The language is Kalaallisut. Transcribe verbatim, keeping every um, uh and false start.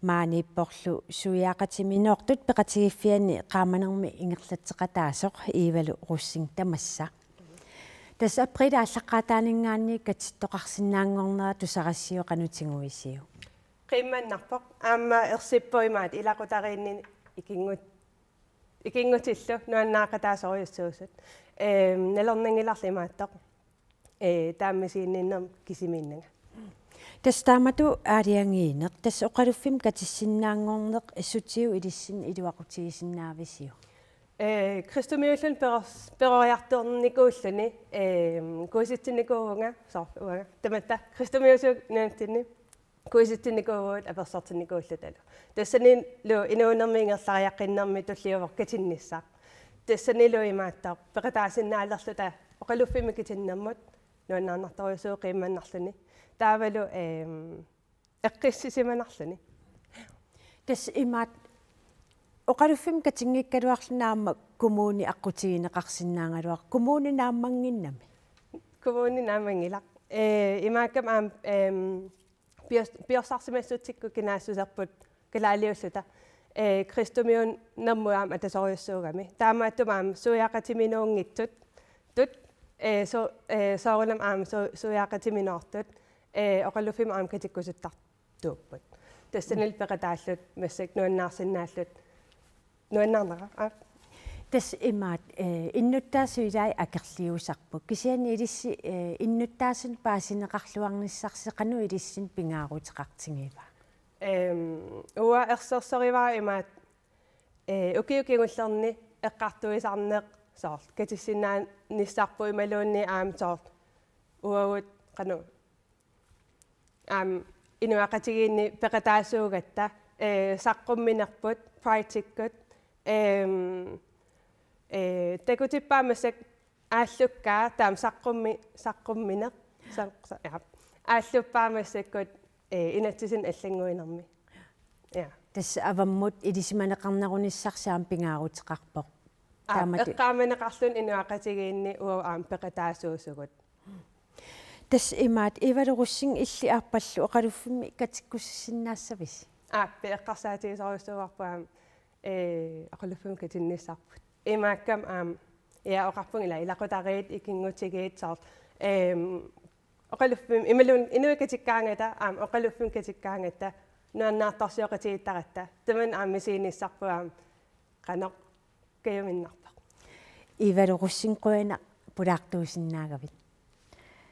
Maaniipporlu suiaaqatiminoortut peqatigiiffianni qaamanermi ingerlatseqataasoq Iivalu Rosing tamassa. Tassa apriilip aallaqqaataaninngaanniit katittoqarsinnaanngornera tusarassi, qanoq tiguisiuk? Qiimmannarpoq, aamma ersippoq imaattoq ilaqutariinni ikinngut-, ikinngutillu nuannaaqataasorujussuusut. Ehm, nalornanngilarli imaattoq. Ee, taama misiginninnermik kisimiinnanga. Tassa taamatut aalajangiineq, tassa oqaluffimmi katissinnaanngorneq sutigut ilissinnut iluaqutigisinnaavisiuk? Ee, kristumiuulluni perors-, peroriartornikuulluni, ee, kuisitsinnikuuvunga, soorlu uanga. Tamatta, kristumiuusugut nunatsinni kuisitsinnikuuvugut apersortinnikuullutalu. Tassanilu inuunermi ingerlariaqqinnermi tulliuvoq katinnissaq. Tassanilu imaattoq peqataasinnaalerluta oqaluffimmi katinnermut nuannaarnartorujussuuvoq qiimmannarluni. Taavalu, ehm, eqqissisimanarluni. Tassa imaattoq oqaluffimmi katinngikkaluarluni aamma kommuni aqqutigineqarsinnaagaluaq, kommuni naammannginnami? Kommuni naammanngilaq. Ee, imaakkami aamma, ehm, piors-, piorsarsimassutsikkut kinaassuserput kalaaliulluta. Ee, kristumiuunermut aamma atasorujussuugami. Taamaattumik aamma suiaaqatiminuunngitsut, tut, ee, so-, ee, soorunami aamma su-, suiaaqatiminoortut, ee, oqaluffimmi aamma katikkusuttartuupput. Tassanilu peqataalluta massakkut nuannaarsinnaalluta. Nuannaarnera, aa. Tassa imaattoq, ee, innuttaasut ilaat akerliusarput. Kisianni ilissi, ee, innuttaasunik paasineqarluarnissarsi qanoq ilissinnut pingaaruteqartigiva? Ehm, uanga ersersorivara imaattoq, ee, ukiut kingullerni eqqartuisarneq soorlu katissinnaanissarput imaluunniit aamma soorlu uagut qanoq aamma inuiaqatigiinni peqataasuugatta, ee, saqqumminerput, Prideikkut, ehm, ee, takutippaa massakkut aallukkaa, taama saqqummi-, saqqummineq, sa-, sa-, ja. Aalluppaa massakkut, ee, inatsisinik allannguinermi. Ja. Tassa avammut ilisimaneqarnerunissarsi aamma pingaaruteqarpoq. Aa, taamatut eqqaamaneqarluni inuiaqatigiinni uagut aamma peqataasuusugut. Tassa imaattoq, Iivalu Rosing, illit aappallu oqaluffimmi katikkussinnaassavisi? Aap, eqqarsaatigisorujussuuarput aamma, ee, oqaluffimmi katinnissarput. Imaakkami aamma, ja, oqarpunga ila ilaqutariit ikinngutigiit soorlu, ehm, oqaluffimmi, imaluunniit inuit katikkaangatta, aamma oqaluffimmi katikkaangatta, nuannaartorsioqatigiittaratta, tamanna aamma misiginissarput aamma, qanoq kajuminnarpoq. Iivalu Rosing, qujanaq pulaartuusinnaagavit.